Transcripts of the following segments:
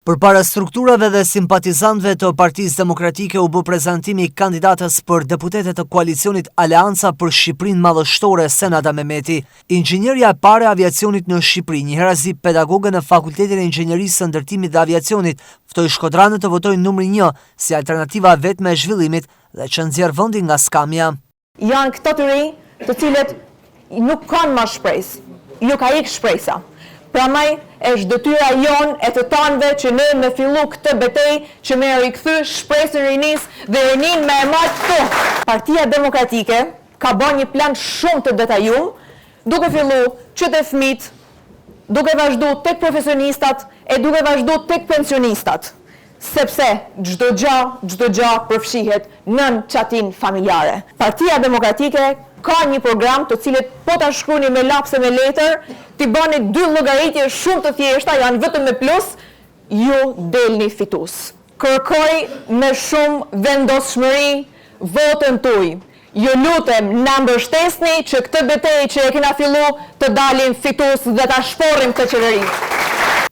Përpara strukturave dhe simpatizantëve të Partisë Demokratike u bë prezantimi i kandidates për deputete të koalicionit Aleanca për Shqipërinë Madhështore, Senada Memeti. Inxhinierja e parë e aviacionit në Shqipëri, njëherazi pedagoge në Fakultetin e Inxhinierisë së Ndërtimit dhe Aviacionit, ftoi shkodranët të votojnë numrin një si alternativa e vetme e zhvillimit dhe që nxjerr vendin nga skamja. Janë këta të rinj të cilët nuk kanë ma shpresë, ju ka ikë shpresa. Prandaj është detyra jonë e të tanëve që ne me fillu këtë betejë që me rikthy shpresën rinisë dhe rininë me e majtë këtu. Partia Demokratike ka ba një plan shumë të detajum Duke fillu që te fëmijtë, duke vazhdu tek profesionistat e duke vazhdu tek pensionistat, sepse çdo gja, çdo gja përfshihet nën çatinë familjare. Partia Demokratike ka një program të cilët po ta shkruani me laps e me letër, t'i bani dy llogaritje shumë të thjeshta, janë vetëm me plus, ju delni fitues. Kërkoj me shumë vendosshmëri votën tuj. Ju lutem na mbështesni që këtë betejë që e kena fillu të dalim fitues dhe ta shporrim këtë qeveri.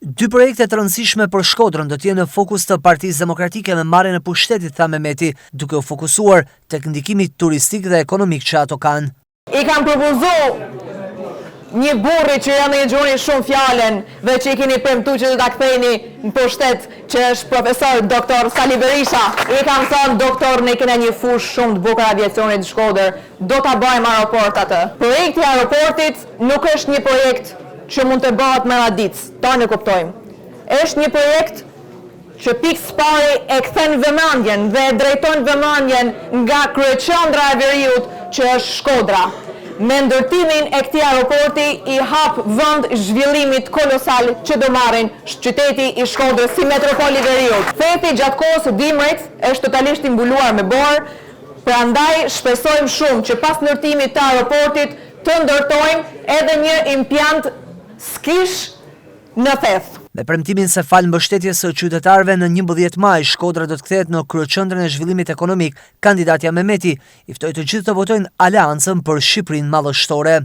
Dy projekte të rëndësishme për Shkodrën do të jenë në fokus të Partisë Demokratike me marrjen e pushtetit, tha Memeti, duke u fokusuar tek ndikimi turistik dhe ekonomik që ato kanë. I kam propozu një burri që ja dëgjoni shumë fjalën dhe që i keni premtu që do ta ktheni në pushtet që është profesor doktor Sali Berisha. I kam thënë doktor ne kena një fushë shumë të bukur aviacionit në Shkodër, do ta bëjmë aeroport atë. Projekti i aeroportit nuk është një projekt që mund të bëhet mrena ditës, tanë e kuptojmë. Është një projekt që pikë së pari e kthen vëmendjen dhe e drejton vëmendjen nga kryeqendra e veriut që është Shkodra. Me ndërtimin e këtij aeroporti i hap vend zhvillimit kolosal që do marrin qyteti i Shkodrës si metropol i veriut. Thethi gjatë kohës së dimrit është totalisht i mbuluar me borë, prandaj shpresojmë shumë që pas ndërtimit të aeroportit të ndërtojmë edhe një impiant skish në Theth. Me premtimin se falë mbështetjes së qytetarëve në 11 maj, Shkodra do të kthehet në kryeqendrën e zhvillimit ekonomik, kandidatja Memeti i ftoi të gjithë të votojnë Aleancën për Shqipërinë Madhështore.